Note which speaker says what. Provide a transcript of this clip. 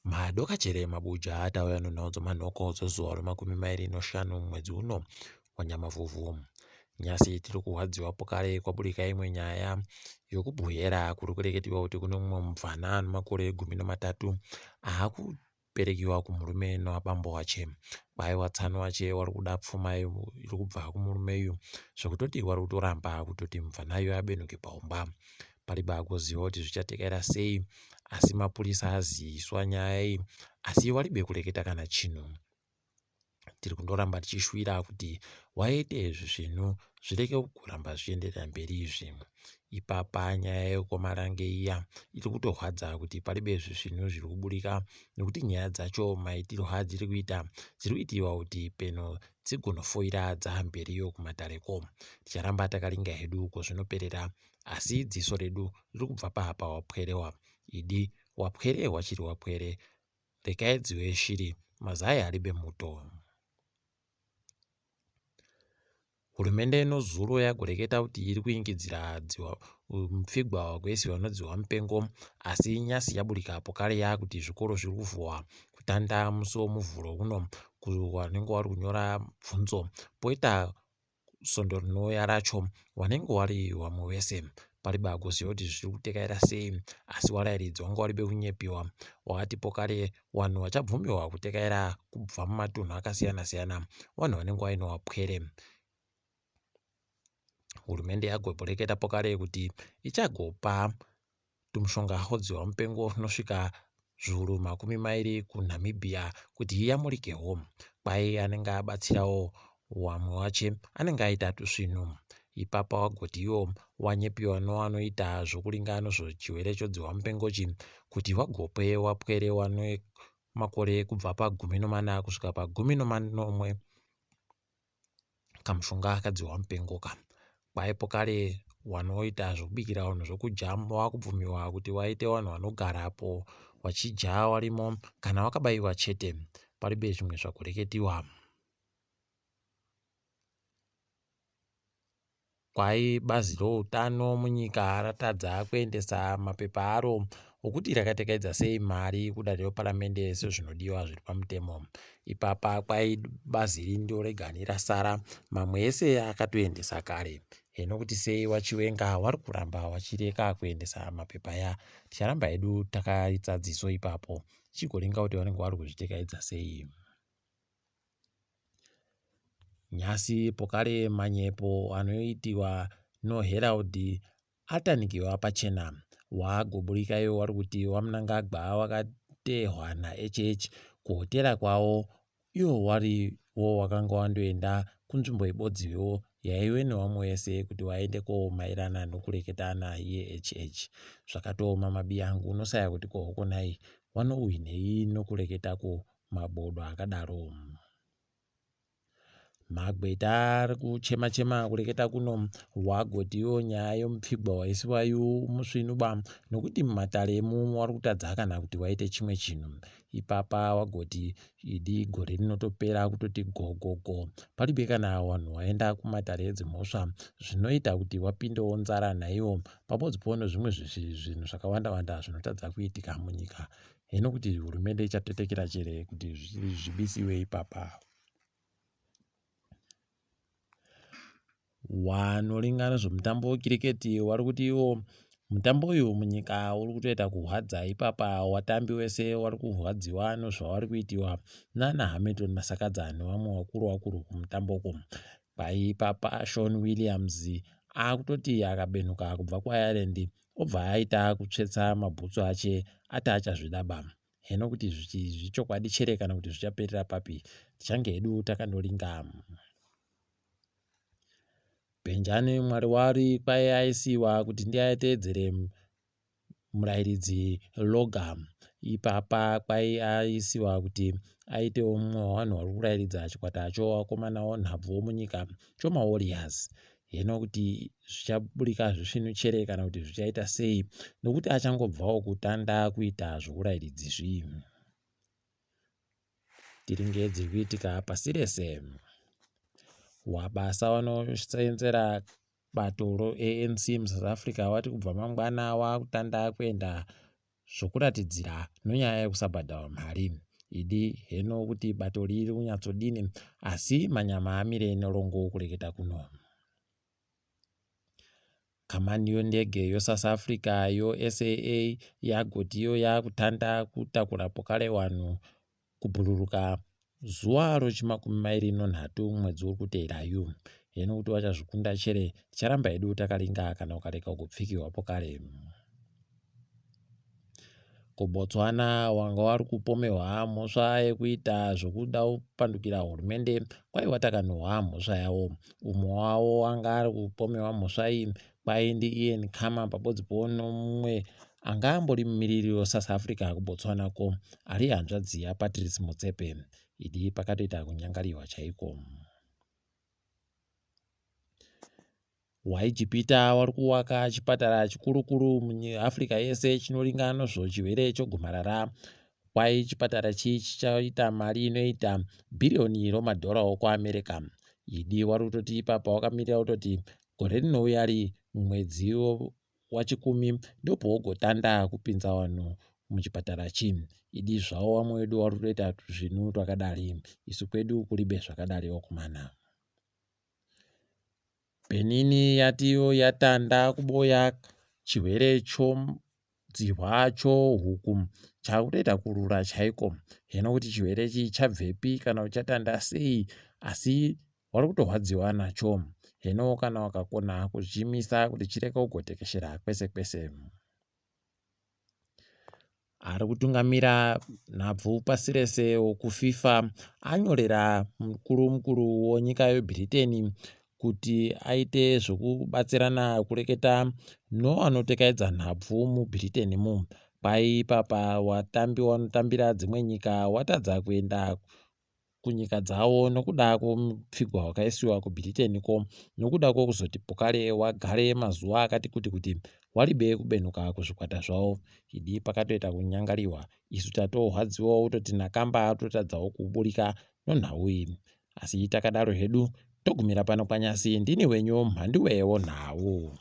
Speaker 1: Madokachere mabuja atauya nenhau dzemanhoko dzezuva remakumi mairi neshanu mwedzi uno waNyamavhuvhu. Nhasi tiri kurwadziwa pokare kwaburika imwe nyaya yekuBuhera kuri kureketiwa kuti kune mumwe mubvana ane makore 13 aakuperekiwa kumurume nabambo wache. Kwai watsano wache wari kuda pfuma iri kubva kumurume uyu zvekutoti wari kutoramba kutoti mubvana uyu abenuke paumba. Paribe agoziva kuti zvichatekaira sei asi mapurisa aziiswa nyaya iyi asi waribe kureketa kana chinhu. Tiri kundoramba tichishuvira kuti waite zvisvinu zvirege kuramba zvichienderera mberi izvi. Ipapa nyaya yekwaMarange iya iri kutorwadza kuti paribe zvisvinu zviri kuburika nekuti nyaya dzacho maitirwo adziri kuita dziri kuitiwa kuti peno dzigonofoira dzamberiyo kumatareko. Ticharamba takaringa hedu kwazvinoperera asi dziso redu riri kubva papa wapwerewa. Idi wapwere wachiri wapwere regai dzive shiri mazai haribe muto. Hurumende inozuro yagoreketa kuti iri kuingidzira mupfigwa wagoisiwa nodzihwa mupengo asi nyasi yaburika pokare yakuti zvikoro zviri kuvhuwa kutanda musi womuvhuro uno kuvanenge vari kunyora bvunzo poita svondo rinouya racho wanenge wari wamwe wese paribe agoziva kuti zviri kutekaira sei asi warairidzi wanga waribe kunyepiwa wakati pokare wanhu wachabvumiwa kutekaira kubva mumatunhu akasiyana siyana wanhu wanenge waine wapwere. Hurumende yagoreketa pokare kuti ichagopa tumushonga hodziwa mupengo runosvika zviuru 20 kuNamibia kuti iyamurikewo. Kwai anenge abatsirawo wamwe wache anenge aita tusvinu. Ipapa wagoti iwo wanyepiwa nowanoita zvokuringa nezvechirwere chodzihwa mupengochi kuti wagope wapwere wane makore kubva pagumi nomana kusvika pagumi nomanomwe kamushonga kadzihwa mupengo ka. Kwaipo kare wanoita zvokubikira vanhu zvokudya wakubvumiwa kuti waite vanhu vanogarapo wachidya warimo kana wakabaiwa chete paribe zvimwe zvakureketiwa. Kwai bazi routano munyika ratadza kuendesa mapepa aro okuti rakatekaidza sei mari kudare reparamende sezvinodiwa zviri pamutemo. Ipapa kwai bazi iri ndiro regani rasara mamwe ese akatoendesa kare. Hino kuti sei waChiwenga wari kuramba wachireka kuendesa mapepa aya. Ticharamba hedu takaitsa dziso ipapo tichigoringa kuti vanenge vari kuzvitekaidza sei. Nhasi pokare manyepo anoitiwa noHerald atanikiwa pachena. Wagoburika iwo wari kuti waMnangagwa wakateehwa naHH kuhotera kwavo iwo wariwo wakanga wandoenda kunzvimbo ibodziwo yaive nevamwe vese kuti vaende komairana nokureketa naiye HH. Zvakatooma mabiyangu unosaya kuti kohokonai wanohwinei nokureketa kumabodo akadaro. Magweta ari kuchema chema kureketa kuno wagotiwo nyaya yomupfigwa waisiwayu musvinuba nokuti mumatare emu wari kutadza kana kuti waite chimwe chinhu. Ipapa wagoti idi gore rinotopera kutoti gogogo paribe kana wanhu waenda kumatare edzimhosva zvinoita kuti wapindewo nzara naiwo pamodzipo nezvimwe zvinhu zvakawanda wanda zvinotadza kuitika munyika. Hino kuti hurumende ichatetekera chere kuti zvibisiwe ipapa. Wanoringa nezvemutambo wekiriketi wari kuti iwo mutambo uyu munyika uri kutoita kuhwadza ipapa watambi wese wari kurwadziwa nezvawari kuitiwa nana Hamilton Masakadza nevamwe vakuru vakuru kumutambo uku. Kwai ipapa Sean Williams akutoti akabenuka kubva kuIreland obva aita kutsvetsa mabhutsu ache ati achazvidaba. Heno kuti zvichokwadi chere kana kuti zvichaperera papi tichange hedu takandoringa. Benjani Mwariwari kwai aisiwa kuti ndiye ateedzere murairidzi Loga. Ipapa kwai aisiwa kuti aitewo mumwe wevanhu vari kurairidza chikwata chovakomana nhabvu munyika chomaWarriors. Hino kuti zvichaburika zvisvinu chere kana kuti zvichaita sei nokuti achangobvawo kutanda kuita zvourairidzi izvi. Tiringe dziri kuitika pasi rese. Wabasa vanoseenzera bato roANC muSouth Africa vati kubva mangwana wakutanda kuenda zvokuratidzira nonyaya yekusabhadharwa mari. Idi heno kuti bato riri kunyatsodini asi manyama amire nerongo kureketa kuno. Kamani yondege yoSouth Africa yoSAA yagotiyo yakutanda kutakura pokare wanhu kubhururuka zuva rochimakumi mairi nonhatu mwedzi uri kuteerayu. Heno kuti wachazvikunda chere ticharamba hedu takaringa kana ukarega ugopfikirwa pokare. KuBotswana wanga wari kupomehwa mhosva yekuita zvokuda kupandukira hurumende kwai watakanhuhwa mhosva yawo. Umwe wavo anga ari kupomewa mhosva iyi kwai ndiIan Khama pabodzipo nomumwe anga ambori mumiriri weSouth Africa kuBotswana ko ari hanzvadzi yaPatrice Motsepe. Idi pakatoita kunyangariwa chaiko. WaIjipita wari kuwaka chipatara chikurukuru muAfrica yese chinoringa nozvo chirwere chogomarara. Kwai chipatara chi chichaita mari inoita bhiriyoni romadhora okuAmerica. Idi wari kutoti ipapa wakamirira kutoti gore rinouya ri mwedzi waChikumi ndopowogotanda kupinza vanhu muchipatara chi. Idi zvawo vamwe vedu wari kutoita tuzvinhu twakadari. Isu kwedu kuribe zvakadari wakomana. Benin yatiwo yatanda kuboya chirwere chodzihwa chohuku chakutoita kurura chaiko. Hino kuti chirwere ichi chabvepi kana kuti chatanda sei asi wari kutorwadziwa nacho. Hino kana wakakona kuchimisa kuti chirege kugotekeshera kwese kwese. Ari kutungamira nhabvu pasi rese kuFIFA anyorera mukuru mukuru wenyika yeBritain kuti aite zvekubatsirana kureketa noanotekaidza nhabvu muBritain mu. Kwai ipapa watambi wanotambira dzimwe nyika watadza kuenda kunyika dzavo nokuda kwomupfigwa wakaisiwa kuBritain ko nokuda kwokuzoti pokare wagare mazuva akati kuti kuti waribe kubenuka kuzvikwata zvavo. Idi pakatoita kunyangariwa isu tatohwadziwawo kutoti nakamba atotadzawo kuburika nonhau iyi. Asi takadaro hedu togumira pano kwanyasi ndini wenyu mhanduwe wonhau.